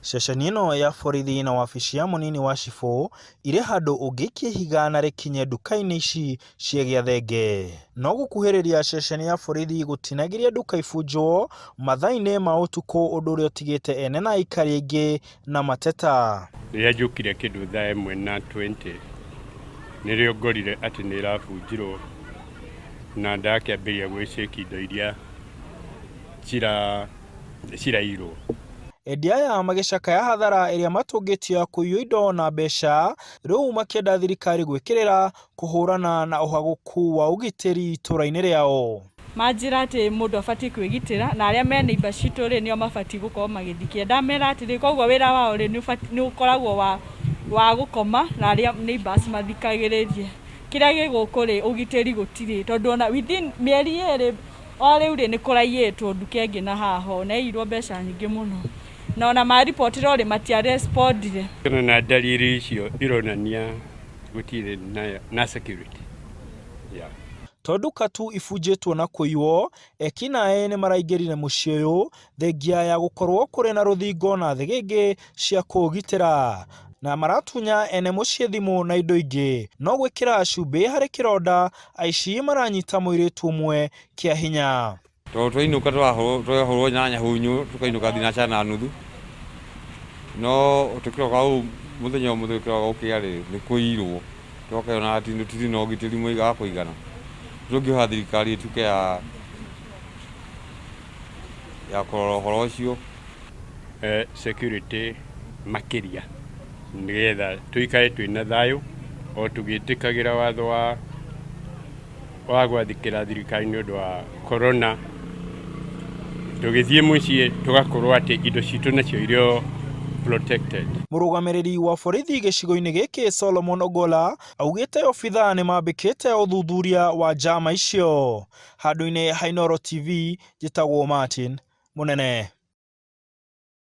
Ceceni ĩno ya borithi na wabici ya mũnini wa cibũ irĩ handũ ũngĩikia ihiga na rĩkinye nduka-inĩ ici cia Gĩathenge. No gũkuhĩrĩria ceceni ya borithi gũtinagiria nduka ibunjwo mathaa-inĩ ma ũtukũ ũndũ ũrĩa ũtigĩte ene na aikari aingĩ na mateta. Rĩrĩa njũkire kĩndũ thaa ĩmwe na 20 nĩrĩo ngorire atĩ nĩ ĩrabunjirwo na ndakĩambĩrĩria gwĩcĩki indo iria ciraiyirwo. Endia aya magĩcakaya hathara ĩrĩa matũngĩtio ya kũiywo indo na mbeca, rĩu makĩenda thirikari gwĩkĩrĩra kũhũrana na ũhagũku wa ũgitĩri itũra-inĩ rĩao. Manjĩra atĩ mũndũ abatiĩ kwĩgitĩra na arĩa me neighbor citũ rĩ nĩo mabatiĩ gũkorwo magĩthikia. Ndamera atĩrĩ koguo wĩra wao rĩ nĩ ũkoragwo wa gũkoma na arĩa neighbors mathikagĩrĩrie. Kĩrĩa gĩ gũkũ rĩ ũgitĩri gũtirĩ tondũ ona within mĩeri ĩrĩ o rĩu rĩ nĩ kũraiyĩtwo nduka ĩngĩ na haha ũũ na yaiyirwo mbeca nyingĩ mũno. Na ona maribotĩrwo rĩ matia respondire. Na dalili icio ironania gũtirĩ na security yeah. To nduka tu ibunjĩtwo na kũiywo, ekinaĩ nĩ maraingĩrire mũciĩ ũyũ thengia ya gũkorwo kũrĩ na rũthingo na thĩgĩngĩ cia kũũgitĩra na maratunya ene mũciĩ thimũ na indo ingĩ. No gwĩkĩra cumbĩ harĩ kĩronda, aici maranyita mũirĩtu ũmwe kĩa hinya. Tondũ twainũka twahũrwo nyanya hunyũ tũkainũka thinacara na nuthu no tũkĩroka ũũ mũthenya ũmwe tũkĩroka gũkĩa rĩ nĩ kũiyirwo tũgakĩona atĩ tũtirĩ na ũgitĩri wa kũigana. Tũngĩhoya thirikari ĩtuĩke ya kũrora ũhoro ũcio. Security makĩria nĩgetha tũikare twĩna thayũ o tũgĩtĩkagĩra watho wa gwathĩkĩra thirikari nĩ ũndũ wa corona. Tũgĩthiĩ mũciĩ tũgakorwo atĩ indo citũ nacio irĩ o protected. Mũrũgamĩrĩri wa borithi gĩcigo-inĩ gĩkĩ Solomon Ogola augĩte obithaa nĩ mambĩkĩte ũthuthuria wa njama icio. Handũ-inĩ ha Inooro TV, njĩtagwo Martin Mũnene.